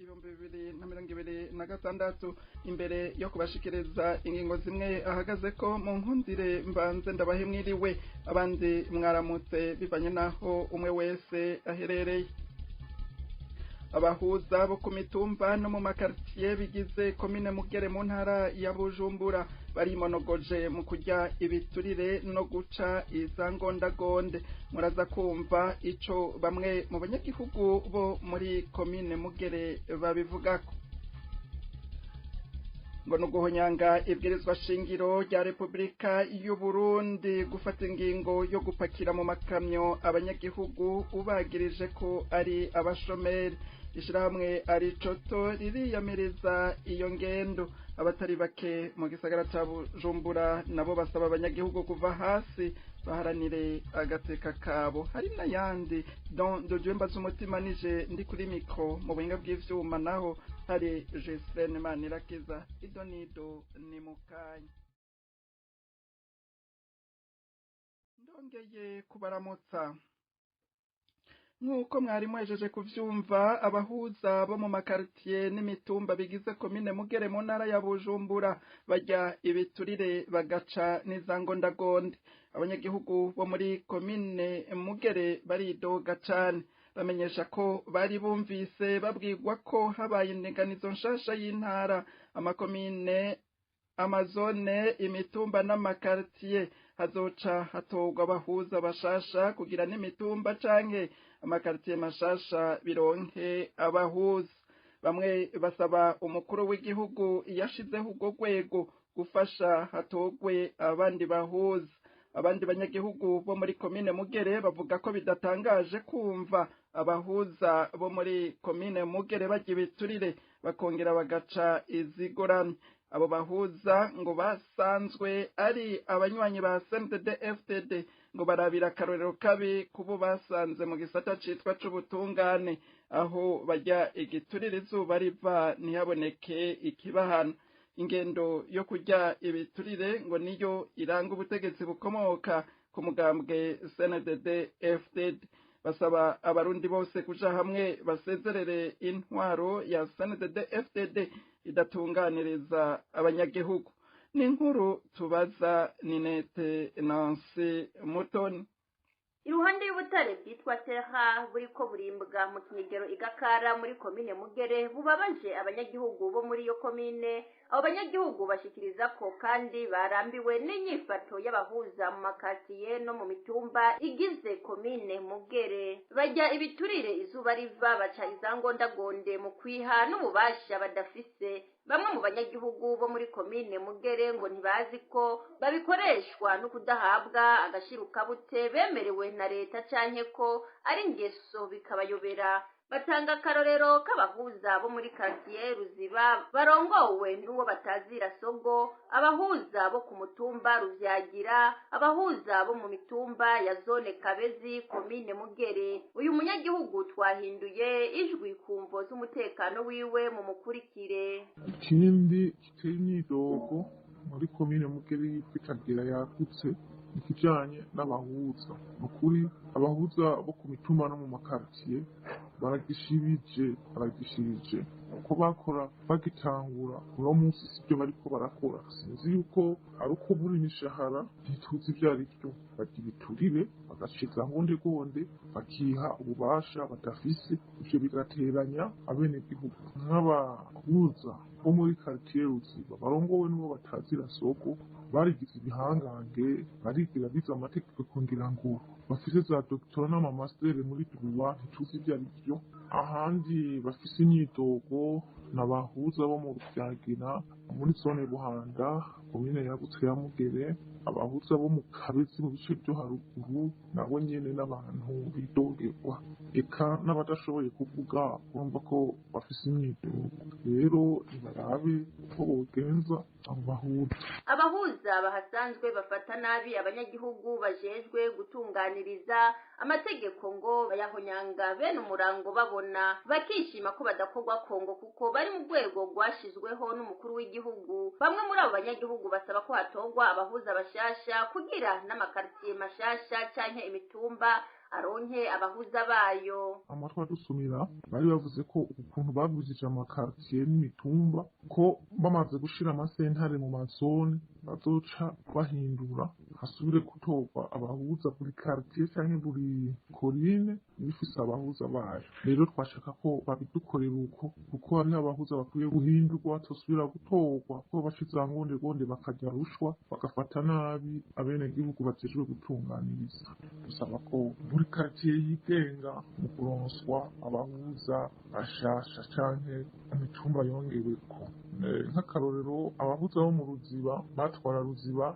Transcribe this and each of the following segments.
2026. Imbere yo kubashikiriza ingingo zimwe ahagaze ko, mu nkundire mbanze ndabahe mwiriwe, abandi mwaramutse, bivanye naho umwe wese aherereye. Abahuza bo ku mitumba no mu makartier bigize komine Mugere mu ntara ya Bujumbura barimonogoje mu kurya ibiturire no guca izangondagonde. Muraza kumva ico bamwe mu banyagihugu bo muri komine Mugere babivugako. Ngo nuguhonyanga ibwirizwa shingiro rya Repubulika y'u Burundi gufata ingingo yo gupakira mu makamyo abanyagihugu ubagirije ko ari abashomeri. Ishirahamwe Aricoto ririyamiriza iyo ngendo. Abatari bake mu gisagara ca Bujumbura nabo basaba abanyagihugu kuva hasi baharanire agateka kabo. Hari n'ayandi don dojemba z'umutima nije ndi kuri mikro, mu buhinga bw'ivyuma naho hari Jesene Manirakiza. Idonido ni mukanya ndongeye kubaramutsa. Nk'uko mwari mwejeje kuvyumva, abahuza bo mu makartier n'imitumba bigize komine Mugere mu ntara ya Bujumbura barya ibiturire bagaca n'izangondagonde. Abanyagihugu bo muri komine Mugere baridoga cane, bamenyesha ko bari bumvise babwirwa ko habaye indinganizo nshasha y'intara, amakomine, amazone, imitumba n'amakartier hazoca hatorwa abahuza bashasha kugira n'imitumba canke amakartier mashasha bironke abahuza. Bamwe basaba umukuru w'igihugu yashizeho urwo rwego gufasha hatorwe abandi bahuza. Abandi banyagihugu bo muri komine Mugere bavuga ko bidatangaje kumva abahuza bo muri komine Mugere barya ibiturire bakongera bagaca izigoramye. Abo bahuza ngo basanzwe ari abanywanyi ba CNDD FDD, ngo barabira akarorero kabi kubo basanze mu gisata citwa c'ubutungane, aho barya igiturire izuba riva ntihaboneke ikibahana. Ingendo yo kurya ibiturire ngo niyo iranga ubutegetsi bukomoka ku mugambwe CNDD FDD. Basaba abarundi bose kuja hamwe basezerere intwaro ya CNDD FDD idatunganiriza abanyagihugu. Ni inkuru tubaza Ninete Nancy Mutoni. Iruhande y'ubutare bwitwa Terra buriko burimbwa mu Kinyegero Igakara muri komine Mugere bubabaje abanyagihugu bo muri iyo komine. Abo banyagihugu bashikiriza ko kandi barambiwe n'inyifato y'abahuza mu makatiye no mu mitumba igize komine Mugere. Bajya ibiturire izuba riva, baca izangondagonde mu kwiha n'ububasha badafise. Bamwe mu banyagihugu bo muri komine Mugere ngo ntibazi ko babikoreshwa no kudahabwa agashirukabute bemerewe na leta canke ko ari ingeso bikabayobera. Batanga akarorero k'abahuza bo muri quartier Ruziba barongowe n'uwo batazira Sogo, abahuza bo ku mutumba Ruvyagira, abahuza bo mu mitumba ya zone Kabezi, komine Mugere. Uyu munyagihugu twahinduye ijwi ku mvo z'umutekano wiwe, mu mukurikire. Ikindi giteye imyidogo muri komine Mugere yitwa Ikagira yagutse ikijanye n'abahuza. Nukuri abahuza bo ku mitumba no mu makartier baragishibije, baragishibije. Uko bakora bagitangura, uno munsi sibyo bariko barakora. Sinzi yuko ari uko buri imishahara, ntituzi ivyo ari vyo. Barya ibiturire bagaciza ngondegonde, bakiha ububasha badafise, ivyo bigateranya abenegihugu. Nk'abahuza bo muri quartier Ruziba barongowe n'uwo batazira Soko, barigize ibihangange, barigira bize amategeko kugira ngo bafise za doctorat n'amamasiteri muri droit, ntituzi ivyo ari vyo. Ahandi bafise imyidogo n'abahuza bo mu Ruvyagira muri zone Buhanda, komine yagutse ya Mugere, abahuza bo mu Kabezi mu bice vyo haruguru nabo nyene n'abantu bidogerwa, eka n'abadashoboye kuvuga urumva ko bafise imyidogo. Rero nibarabe uko bogenza abo bahuza. Abahuza bahasanzwe bafata nabi abanyagihugu bajejwe gutunganiriza, amategeko ngo bayahonyanga bene umurango babona, bakishima ko badakorwa kongo kuko bari mu rwego rwashizweho n'umukuru w'igihugu. Bamwe muri abo banyagihugu basaba ko hatorwa abahuza bashasha kugira n'amakartier mashasha canke imitumba aronke abahuza bayo. Amatwi adusumira bari bavuze ko ukuntu bagujije amakartier n'imitumba, ko bamaze gushira amasentare mu mazone bazoca bahindura hasubire gutorwa abahuza buri quartier canke buri korine bifise abahuza bayo. Rero twashaka ko babidukorera uko, kuko hariho abahuza bakwiye guhindurwa batosubira gutorwa, ko baca za ngondegonde bakarya rushwa bagafata nabi abenegihugu bajejwe gutunganiriza. Dusaba ko buri quartier yigenga mu kuronswa abahuza bashasha canke imitumba yongeweko. Nk'akarorero abahuza bo mu Ruziba batwara Ruziba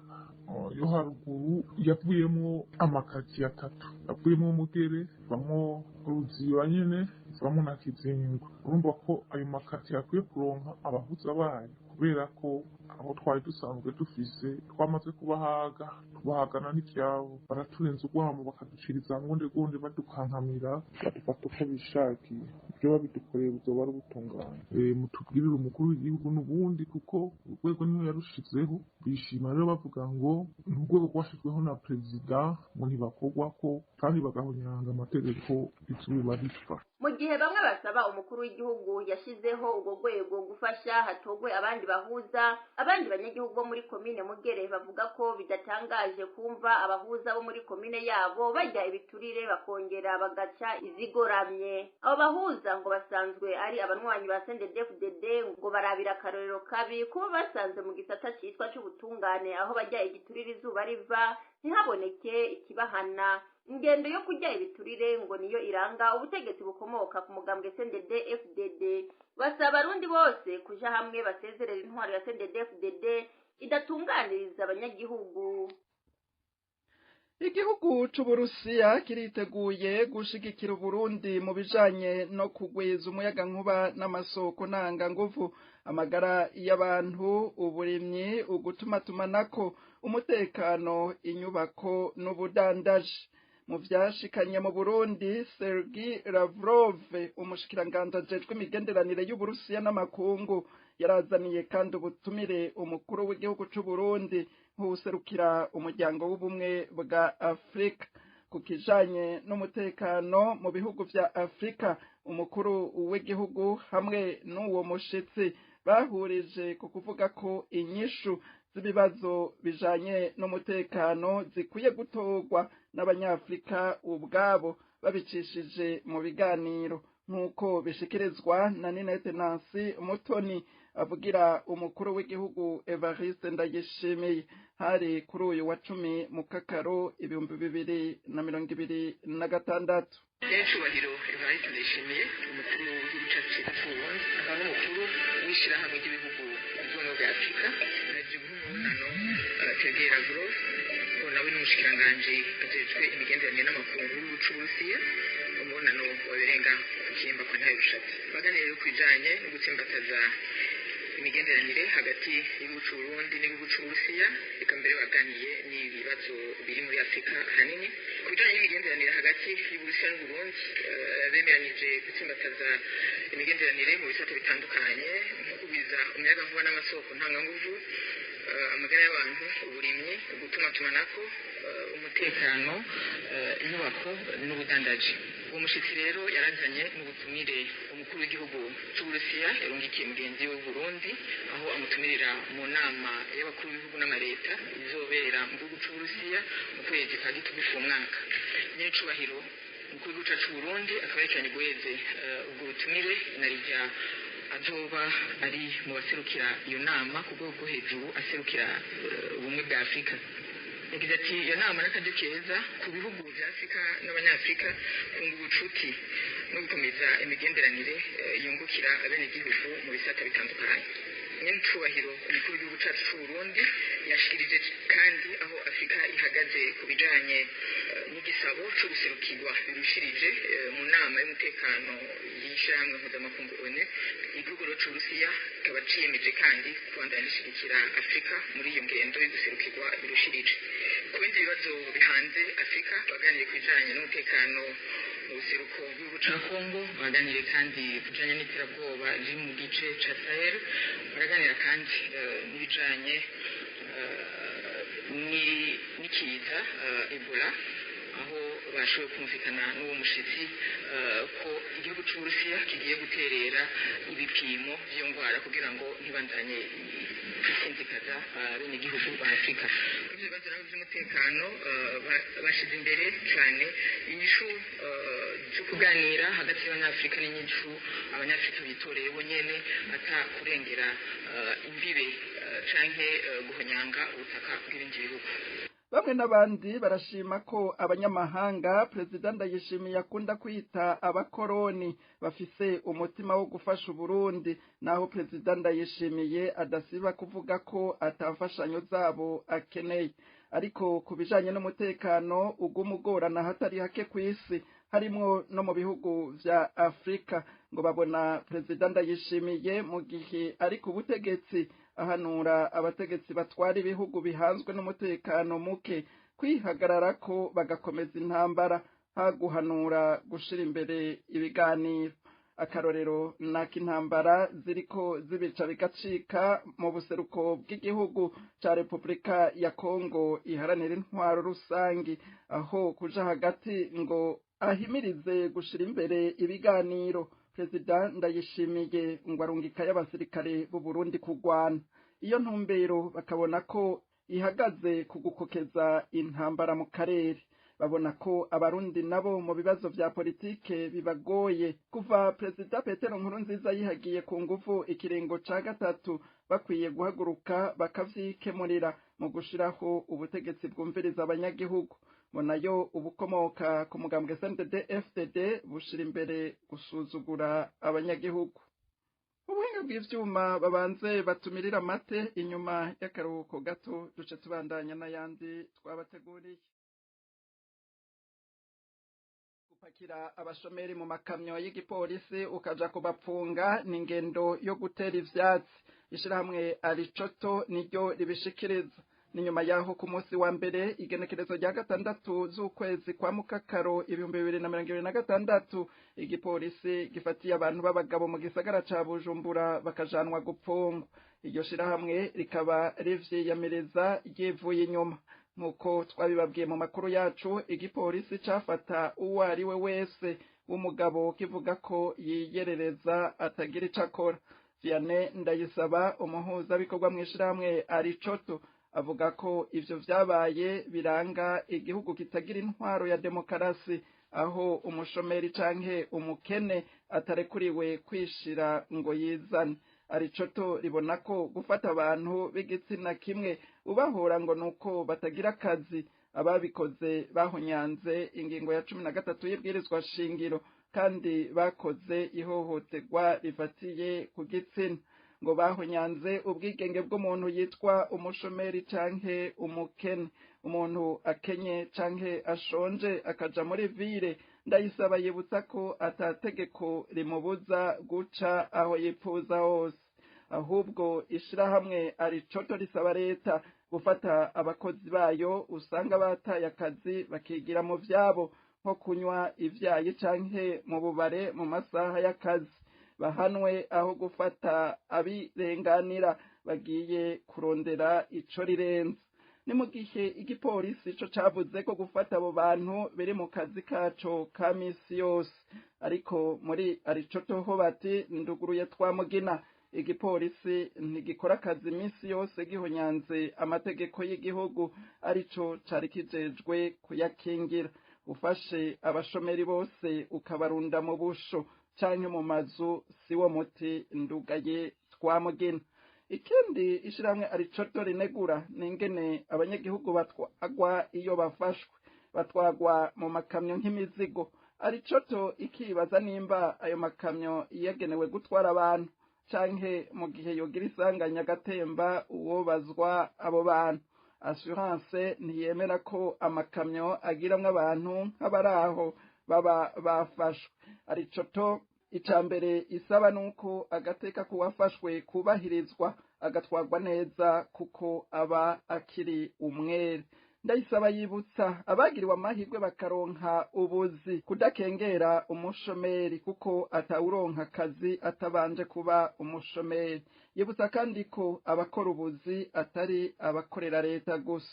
yo haruguru yavuyemwo amakaritsiye atatu, yavuyemwo Mugere, ivamwo Ruziba nyene, ivamwo na Kizingo. Urumva ko ayo makaritsiye akwiye kuronka abahuza bayo, kubera ko aho twari dusanzwe dufise twamaze kubahaga, tubahagana n'ivyabo, baraturenza urwamo bakaduciriza ngondegonde badukankamira, badufata uko bishakiye. Ivyo babidukoreye buzoba ari ubutungane. Mutubwirire umukuru w'igihugu n'ubundi, kuko urwego niwe yarushizeho. Bishima rero bavuga ngo ni urwego rwashizweho na perezida, ngo ntibakorwako kandi bagahonyanga amategeko izuba riva. Mu gihe bamwe basaba umukuru w'igihugu yashizeho urwo rwego gufasha hatogwe abandi bahuza, abandi banyagihugu bo muri komine Mugere bavuga ko bidatangaje kumva abahuza bo muri komine yabo barya ibiturire bakongera bagaca izigoramye. Abo bahuza ngo basanzwe ari abanywanyi ba CNDD-FDD, ngo barabira akarorero kabi kuba basanze mu gisata citwa c'ubutungane aho barya igiturire izuba riva ntihaboneke ikibahana. Ingendo yo kurya ibiturire ngo niyo iranga ubutegetsi bukomoka ku mugambwe CNDD FDD. Basaba abarundi bose kuja hamwe basezerera intwaro ya CNDD FDD idatunganiriza abanyagihugu. Igihugu c'Uburusiya kiriteguye gushigikira Uburundi mu bijanye no kugwiza umuyagankuba n'amasoko ntanganguvu, amagara y'abantu, uburimyi, ugutumatumanako, umutekano, inyubako n'ubudandaji. Mu vyashikanye mu Burundi, Sergei Lavrov, umushikiranganji ajejwe imigenderanire y'Uburusiya n'amakungu, yarazaniye kandi ubutumire umukuru w'igihugu c'Uburundi nk'uwuserukira umuryango w'ubumwe bwa Afrika. Ku kijanye n'umutekano mu bihugu vya Afrika, umukuru w'igihugu hamwe n'uwo mushitsi bahurije ku kuvuga ko inyishu z'ibibazo bijanye n'umutekano zikwiye gutorwa n'abanyafrika ubwabo babicishije mu biganiro, nk'uko bishikirizwa na Ninette Nancy Mutoni avugira umukuru w'igihugu Evariste Ndayishimiye. Hari kuri uyu wa 10 Mukakaro 2026. Nyiricyubahiro Evariste Ndayishimiye, umukuru w'igihugu cyacu cyiza c'Uburundi, akaba n'umukuru w'ishirahamwe ry'ibihugu by'ubumwe bwa Afurika, aje guha umubonano Sergei Lavrov, nawe n'umushikiranganji ajejwe imigenderanire n'amakungu w'igihugu c'Uburusiya. Umubonano waberenga ku Kiyimba kwa Ntayo Rushatsi. Baganiriye rero ku bijanye no gutsimbataza imigenderanire hagati y'igihugu c'Uburundi n'igihugu c'Uburusiya, eka mbere baganiye n'ibibazo biri muri Afurika ahanini. Ku bijanye n'imigenderanire hagati y'Uburusiya n'Uburundi, bemeranije gutsimbataza imigenderanire mu bisata bitandukanye, nko kugwiza umuyagankuba n'amasoko ntanganguvu, amagara y'abantu, uburimyi, gutumatumanako, umutekano, inyubako n'ubudandaji. Uwo mushitsi rero yarazanye n'ubutumire umukuru w'igihugu c'Uburusiya yarungikiye mugenzi we w'Uburundi, aho amutumirira mu nama y'abakuru b'ibihugu n'amareta izobera mu gihugu c'Uburusiya mu kwezi kwa Gitugufu umwaka. Nyiricubahiro umukuru w'igihugu cacu c'Uburundi akaba yerekeranye guheze ubwo butumire inarijya azoba ari mu baserukira iyo nama ku rwego rwo hejuru, aserukira ubumwe bwa Afurika. Yagize ati iyo nama n'akaryo keza ku bihugu vya Afurika n'abanyafurika kunga ubucuti no gukomeza imigenderanire yungukira abenegihugu mu bisata bitandukanye. Nyenicubahiro umukuru w'igihugu cacu c'Uburundi yashikirije kandi aho Afurika ihagaze ku bijanye n'igisabo co guserukirwa birushirije mu nama y'umutekano y'ishirahamwe mpuzamakungu ONU. Igihugu rero c'Uburusiya kikaba ciyemeje kandi kubandanya gishigikira Afurika muri iyo ngendo yo guserukirwa birushirije. Ku bindi bibazo bihanze Afurika, baganiriye ku bijanye n'umutekano mu buseruko bw'igihugu ca Kongo, baganiriye kandi ku bijanye n'iterabwoba riri mu gice ca Sahel, baraganira kandi n'ibijanye n'ikiza Ebola, aho Bashoboye kumvikana n'uwo mushitsi ko igihugu c'Uburusiya kigiye guterera ibipimo vy'iyo ndwara kugira ngo ntibandanye isinzikaza abenegihugu ba Afurika. Ivyo bibazo nabo vy'umutekano, bashize imbere cane inyishu zo kuganira hagati y'Abanyafurika n'inyishu Abanyafurika bitoreye bonyene, ata kurengera imbibe canke guhonyanga ubutaka bw'ibindi bihugu. Bamwe n'abandi barashima ko abanyamahanga Perezida Ndayishimiye akunda kwita abakoroni bafise umutima wo gufasha Uburundi, naho Perezida Ndayishimiye adasiba kuvuga ko atamfashanyo zabo akeneye. Ariko ku bijanye n'umutekano uguma ugorana hatari hake kw'isi, harimwo no mu bihugu vya Afurika, ngo babona Perezida Ndayishimiye mu gihe ari ku butegetsi ahanura abategetsi batwara ibihugu bihanzwe n'umutekano muke kwihagararako bagakomeza intambara, haguhanura gushira imbere ibiganiro. Akarorero n'ak'intambara ziriko zibica bigacika mu buseruko bw'igihugu ca Repubulika ya Kongo iharanira intwaro rusangi, aho kuja hagati ngo ahimirize gushira imbere ibiganiro, Perezida Ndayishimiye ngo arungikayo abasirikare b'u Burundi kugwana. Iyo ntumbero bakabona ko ihagaze ku gukokeza intambara mu karere. Babona ko Abarundi nabo mu bibazo vya politike bibagoye kuva Perezida Petero Nkurunziza yihagiye ku nguvu ikiringo ca gatatu, bakwiye guhaguruka bakavyikemurira mu gushiraho ubutegetsi bwumviriza abanyagihugu. Ngo nayo ubukomoka ku mugambwe CNDD FDD bushira imbere gusuzugura abanyagihugu. Ubuhinga bw'ivyuma babanze batumirira amate, inyuma y'akaruhuko gato duce tubandanya n'ayandi twabateguriye. Gupakira abashomeri mu makamyo y'igipolisi ukaja kubapfunga ni ingendo yo gutera ivyatsi. Ishirahamwe Aricoto niryo ribishikiriza. Ni nyuma yaho ku munsi wa mbere, igenekerezo rya 6 z'ukwezi kwa Mukakaro 2026, igipolisi gifatiye abantu b'abagabo mu gisagara ca Bujumbura bakajanwa gupfungwa. Iryo shirahamwe rikaba rivyiyamiriza ryivuye inyuma. Nk'uko twabibabwiye mu makuru yacu, igipolisi cafata uwo ari we wese w'umugabo kivuga ko yiyerereza atagira ico akora. Vianney Ndayisaba, umuhuzabikorwa mw'ishirahamwe Aricoto, avuga ko ivyo vyabaye biranga igihugu kitagira intwaro ya demokarasi, aho umushomeri canke umukene atarekuriwe kwishira ngo yizane. Aricoto ribona ko gufata abantu b'igitsina kimwe ubahora ngo nuko batagira akazi, ababikoze bahonyanze ingingo ya 13 y'ibwirizwa shingiro, kandi bakoze ihohoterwa rifatiye ku gitsina. Ngo bahonyanze ubwigenge bw'umuntu yitwa umushomeri canke umukene. Umuntu akenye canke ashonje akaja muri ville, Ndayisaba yibutsa ko atategeko rimubuza guca aho yipfuza hose. Ahubwo ishirahamwe Aricoto risaba leta gufata abakozi bayo usanga bataye akazi bakigira mu vyabo, nko kunywa ivyayi canke mu bubare mu masaha y'akazi, bahanwe aho gufata abirenganira bagiye kurondera ico rirenze. Ni mu gihe igipolisi ico cavuze ko gufata abo bantu biri mu kazi kaco ka misi yose. Ariko muri Aricoto ho bati nduguruye twamugina, igipolisi ntigikora akazi misi yose gihonyanze amategeko y'igihugu arico cari kijejwe kuyakingira. Ufashe abashomeri bose ukabarunda mu busho canke mu mazu siwo muti, ndugaye twamugina. Ikindi ishirahamwe Aricoto rinegura ni ingene abanyagihugu batwagwa iyo bafashwe, batwagwa mu makamyo nk'imizigo. Aricoto ikibaza nimba ayo makamyo yagenewe gutwara abantu, canke mu gihe yogira isanganya agatemba uwobazwa abo bantu. Assurance ntiyemera ko amakamyo agiramwo abantu nk'abaraho baba bafashwe. Aricoto ica mbere isaba nuko agateka k'uwafashwe kubahirizwa, agatwarwa neza kuko aba akiri umwere. Ndayisaba yibutsa abagiriwe amahirwe bakaronka ubuzi kudakengera umushomeri, kuko atawuronka akazi atabanje kuba umushomeri. Yibutsa kandi ko abakora ubuzi atari abakorera leta gusa.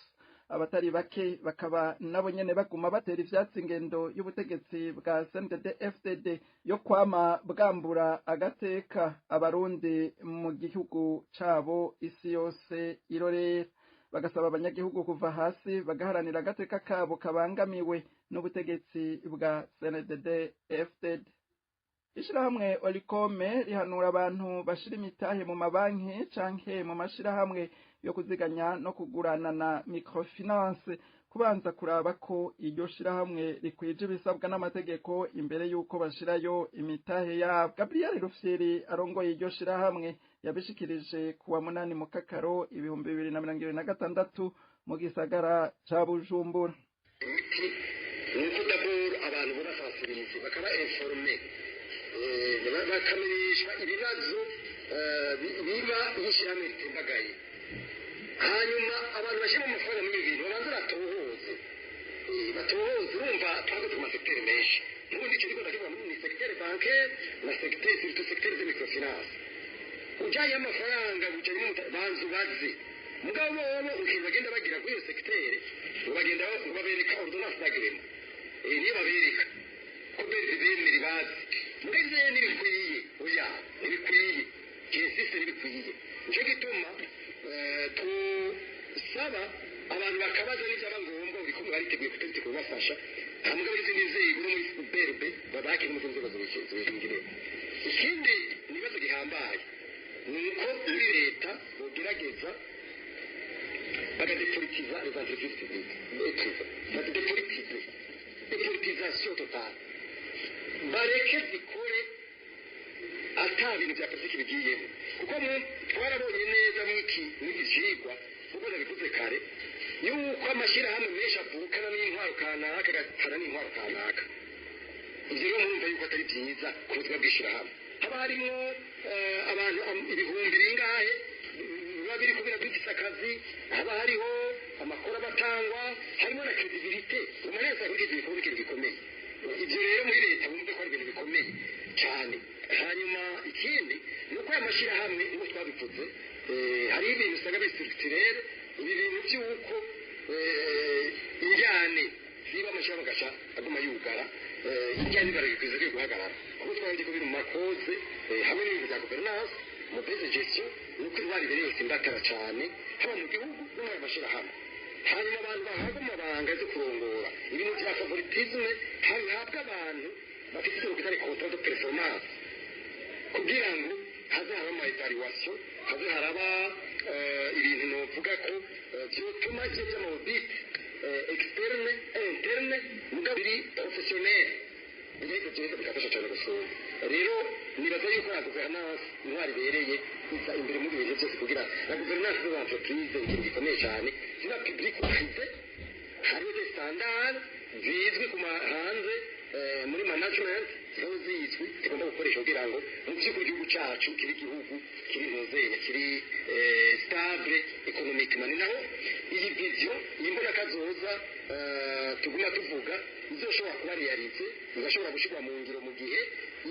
Abatari bake bakaba nabo nyene baguma batera ivyatsi ingendo y'ubutegetsi bwa CNDD FDD yo kwama bwambura agateka abarundi mu gihugu cabo isi yose irorera, bagasaba abanyagihugu kuva hasi bagaharanira agateka kabo kabangamiwe n'ubutegetsi bwa CNDD FDD. Ishirahamwe Olikome rihanura abantu bashira imitahe mu mabanki canke mu mashirahamwe yo kuziganya no kugurana na microfinance kubanza kuraba ko iryo shirahamwe rikwije ibisabwa n'amategeko imbere y'uko bashirayo imitahe yabo. Gabriel Rufyiri arongoye iryo shirahamwe yabishikirije kuwa 8 Mukakaro 2026 mu gisagara ca Bujumbura. Nuko d'abord abantu bonasensibilize, bakaba informé, bakamenyeshwa ibibazo biba ishyirahamwe ritembagaye, hanyuma abantu bashyira amafaranga muri ibi bintu babanza batohoze, batohoze. Urumva twageze ku masegiteri menshi n'ubundi icyo kigo ndakivuga ni secteur bancaire na secteur, surtout secteur de microfinance. Ujyanye amafaranga ujyanye banza ubaze. Mugabo bobo ikintu bagenda bagira kuri iyo secteur, ngo bagenda babereka ordonnance d'agrément, niyo babereka ko bemera ibazi. Mugabo ivyo ntibikwiye, oya, ntibikwiye, j'insiste, ntibikwiye. Nico gituma tusaba abantu bakabaza n'ivyaba ngombwa. Uri kumwe bariteguye kutabite kubafasha hamwe n'izindi nzego no muri BRB babakire mu nzego zibishinzwe. Ikindi ni ibibazo gihambaye, ni uko muri leta bogerageza bakadepolitiza les entreprises publiques et privées, bakadepolitize, dépolitisation totale, bareke zikore ata bintu bya politiki bigiyemo, kuko twarabonye neza mw'iki cigwa, kuko nabivuze kare yuko amashyirahamwe menshi avukana n'intwaro kanaka, agapfana n'intwaro kanaka. Ivyo rero murumva yuko atari vyiza ku buzima bw'ishirahamwe. Haba harimwo abantu ibihumbi bingahe biba biriko birabifise akazi, haba hariho amakuru abatangwa, harimo na crédibilité. Umuntu wese akurikiza ibikorwa, ikintu gikomeye. Ibyo rero muri leta bumve ko ari ibintu bikomeye cyane. Hanyuma ikindi ni uko aya mashyirahamwe, nk'uko twabivuze, hariho ibintu usanga biri structurel, ibi bintu by'uko injyane ziba, amashyirahamwe agaca aguma yugara. Injyane barabikwiza guhagarara, kuko twabonye ko biri mu ma causes hamwe n'ibintu bya gouvernance, mauvaise gestion, ni uko intwari ibereye isimbatara cyane haba mu gihugu no muri ayo mashyirahamwe. Hanyuma abantu bahabwa amabanga yo kurongora, ibintu bya favoritisme, hahabwa abantu bafite icyo bita contrat de performance, kugira ngo haze haraba ama évaluation, haze haraba ibintu novuga ko vyotuma ivyo vy'ama audit externe, interne, mugabo biri professionnel, biraheza byaheza bigafasha cyane gusumba. Rero nibaza yuko la gouvernance, intwari ibereye iza imbere muri ibintu byose, kugira la gouvernance des entreprises ikintu gikomeye cyane, ziba public ou privé, hariho des standards zizwi ku hanze muri management, ziba zizwi, zigomba gukoresha kugira ngo mu by'ukuri igihugu cyacu kibe igihugu kiri ntuzenya, kiri stable économiquement. Ni naho iyi vision, iyi mbonakazoza tuguma tuvuga izoshobora kuba réalisée, igashobora gushyirwa mu ngiro mu gihe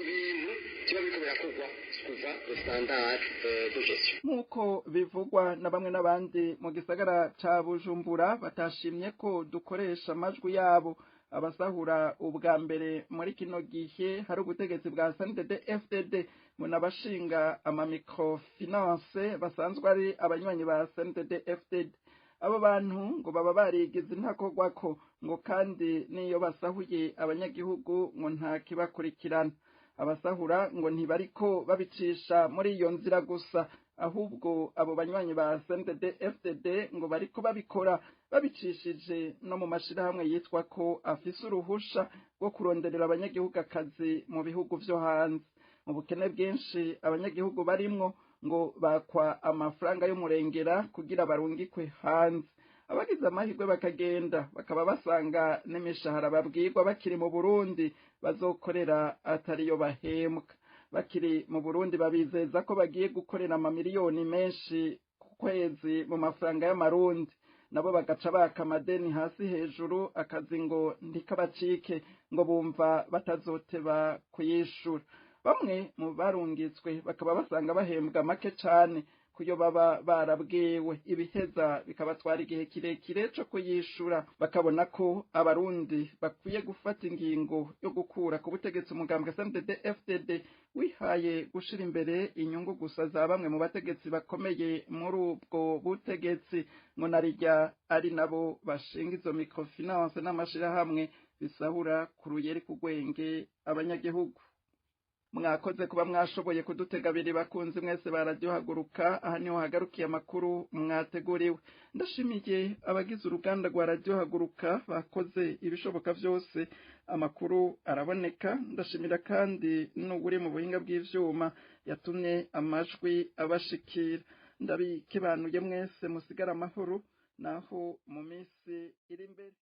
ibintu kiba biriko birakorwa kuva le standard de gestion. Nk'uko bivugwa na bamwe n'abandi mu gisagara ca Bujumbura batashimye ko dukoresha amajwi yabo, abasahura ubwa mbere muri kino gihe hari ubutegetsi bwa CNDD FDD munabashinga ama microfinance basanzwe ari abanywanyi ba CNDD FDD. Abo bantu ngo baba barigize intakogwako, ngo kandi niyo basahuye abanyagihugu ngo nta kibakurikirana. Abasahura ngo ntibariko babicisha muri iyo nzira gusa, ahubwo abo banywanyi ba CNDD FDD ngo bariko babikora babicishije no mu mashirahamwe yitwa ko afise uruhusha rwo kuronderera abanyagihugu akazi mu bihugu vyo hanze. Mu bukene bwinshi abanyagihugu barimwo, ngo bakwa amafaranga y'umurengera kugira barungikwe hanze. Abagize amahirwe bakagenda, bakaba basanga n'imishahara babwirwa bakiri mu Burundi bazokorera atariyo bahembwa. Bakiri mu Burundi babizeza ko bagiye gukorera amamiliyoni menshi ku kwezi mu mafaranga y'amarundi, nabo bagaca baka amadeni hasi hejuru, akazi ngo ntikabacike, ngo bumva batazoteba kuyishura. Bamwe mu barungitswe bakaba basanga bahembwa make cane kuyo baba barabwiwe, ibiheza bikabatwara igihe kirekire co kuyishura. Bakabona ko abarundi bakwiye gufata ingingo yo gukura ku butegetsi umugambwe CNDD FDD wihaye gushira imbere inyungu gusa za bamwe mu bategetsi bakomeye muri ubwo butegetsi, ngo narirya ari nabo bashinga izo microfinance n'amashirahamwe bisahura ku ruyeri kugwenge abanyagihugu. Mwakoze kuba mwashoboye kudutega abiri bakunzi mwese ba radiyo Haguruka. Aha niho hagarukiye amakuru mwateguriwe. Ndashimiye abagize uruganda rwa radiyo Haguruka bakoze ibishoboka byose amakuru araboneka. Ndashimira kandi n'uri mu buhinga bw'ivyuma yatumye amajwi abashikira. Ndabikebanuye mwese, musigara amahoro naho mu minsi iri imbere.